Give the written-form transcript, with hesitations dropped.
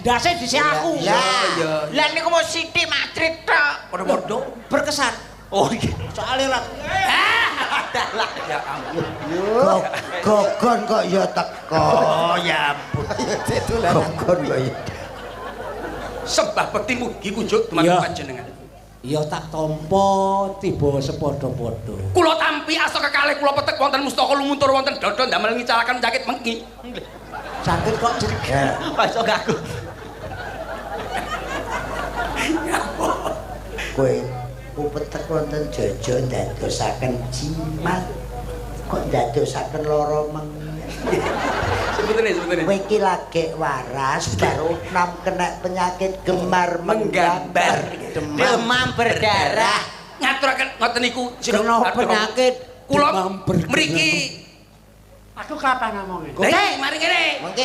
Ndase dhisik aku. Lah, Iya. lah niku mau sithik matrit tok. Padha-padha. Berkesan. Oh iya. Soale lah. Dalah ya ampun. Gogon kok ya teko. Oh ya ampun. Gogon kok ya. Sembah bekti mugi kunjuk dumateng Iya. panjenengan. Ya tak tampa tiba sepadha-padha. Kula tampi asa kekalih kula petek wonten mustaka lumuntur wonten dada ndamel ngicalaken penyakit mengki. Sakit kok Ya. Iso gagu. Kowe upetek wonten jojo ndadosaken jimat. Kok ndadosaken lara mengi. Sebutene sebutene. Kowe iki lagi waras baru nam kena penyakit gemar menggambar. Demam berdarah. Ngaturaken ngoten niku Kena penyakit kula demam berdarah. mriki. Aku kapan ngomongnya? Lah mari kene. Mungkin